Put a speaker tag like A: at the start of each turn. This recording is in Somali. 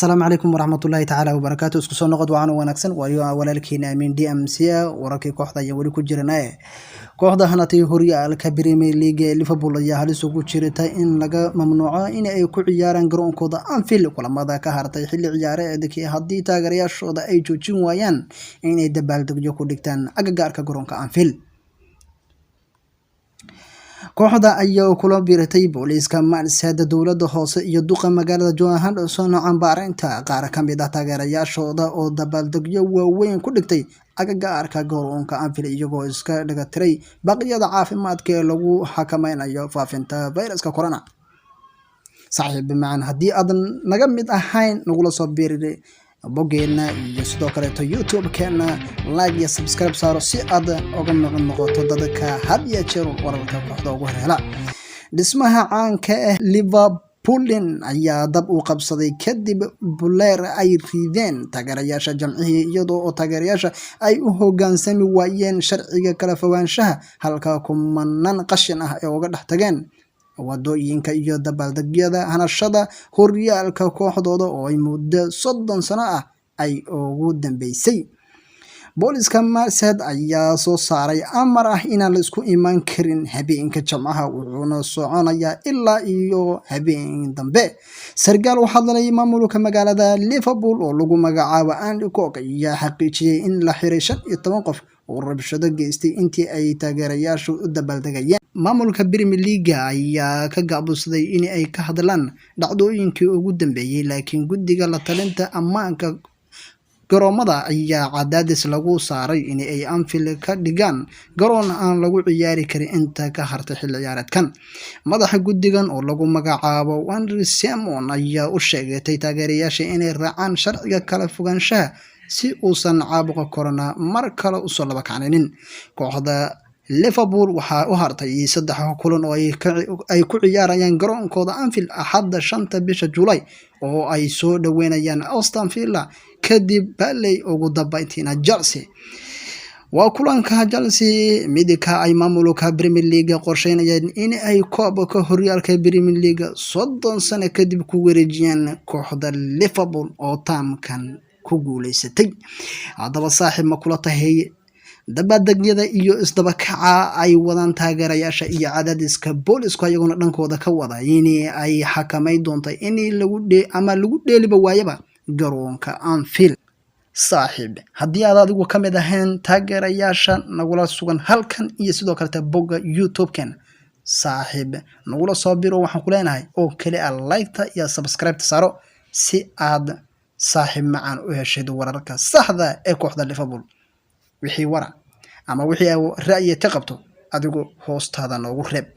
A: Asalaamu calaykum waraxmatullaahi tacaala wabarakaatu. Isku soo noqod wacan wanaagsan. Waayo walaalkiina Amiin DMC. Wararkii kooxda ayaan weli ku jiranaye. Kooxda hanatay horyaalka Premier League ee Liverpool ayaa halis ugu jirta in laga mamnuuco in ay ku ciyaaraan garoonkooda Anfield kulamada ka hartay xilli ciyaareedkii, haddii taageerayaashooda ay joojin waayaan inay dabaaldegyo ku dhigtaan agagaarka garoonka Anfield. Kooxda ayaa kula biirtay booliiska Merseyside, dowladda hoose iyo duqa magaalada Jordan Henderson cambaareynta qaar ka mid ah taageerayaashooda oo dabaaldegyo waaweyn ku dhigtay agagaarka garoonka Anfield, iyagoo iska dhagatiray baaqyada caafimaadka ee lagu xakameynayo faafinta fayraska corona. Saaxiib macaan, haddii aadan naga mid ahayn, nagula soo biiri boggeena iyo sidoo kaleeto YouTube-keena. Like iyo subscribe saaro si aad uga mid noqoto dadka had iyo jeer wararka kooxda ugu horhela. Dhismaha caanka ah Liverpoolin ayaa dab u qabsaday kadib buleer ay rideen taageerayaasha Jamcihii, iyadoo oo taageerayaasha ay u hogaansami waayeen sharciga kala fogaanshaha, halka kumanaan qashin ah ay uga dhex tageen wadooyinka iyo dabaaldegyada hanashada horyaalka kooxdooda oo ay muddo 30 sano ah ay ugu dambeysay. Booliska Merseyside ayaa soo saaray amar ah inaan la isku imaan karin habeenka Jimcaha, wuxuuna soconayaa ilaa iyo habeen dambe. Sarkaal u hadlay maamulka magaalada Liverpool oo lagu magacaabo Andy Cook ayaa xaqiijiyey in la xiray 15 qof oo rabshado geystay intii ay taageerayaashu u dabaaldegayeen. Maamulka Premier League ayaa ka gaabsaday in ay ka hadlaan dhacdooyinkii ugu dambeeyay, laakiin guddiga la talinta ammaanka garoomada ayaa cadaadis lagu saaray in ay Anfield ka dhigaan garoon aan lagu ciyaari karin inta ka hartay xilli ciyaareedkan. Madaxa guddigan oo lagu magacaabo Andrew Simon ayaa u sheegatay taageerayaasha inay raacaan sharciga kala fogaanshaha si uusan caabuqa corona mar kale usoo laba kacninin. Kooxda Liverpool waxaa u hartay saddex kulan oo ay ku ciyaarayaan garoonkooda Anfield: Axadda 5-ta bisha July oo ay soo dhaweynayaan Aston Villa, kadib Burnley, ugu dambeyntiina Chelsea. Waa kulanka Chelsea midka ay maamulka Premier League qorsheynayeen in ay koobka horyaalka Premier League 30 sano kadib ku wareejiyaan kooxda Liverpool oo taamkan ku guuleysatay. Haddaba saaxiib, ma kula tahay dabaaldegyada iyo isdabakaca ay wadaan taageerayaasha iyo cadaadiska boolisku ayaguna dhankooda ka wada in ay xakameyn doonta in lagu ama lagu dheeliba waayaba garoonka Anfield? Saaxiib, haddii aad adigu ka mid ahayn taageerayaasha nagula sugan halkan iyo sidoo kaleta bogga YouTube-ken, saaxiib, nagula soo biro. Waxaan ku leenahay oo keli a like-ta iyo subscribe-ta saaro si aad, saaxiib macaan, u heshid wararka saxda ee kooxda Liverpool. Wixii wara ama wixii ra'yi ka qabto adigu hoostaada noogu reeb.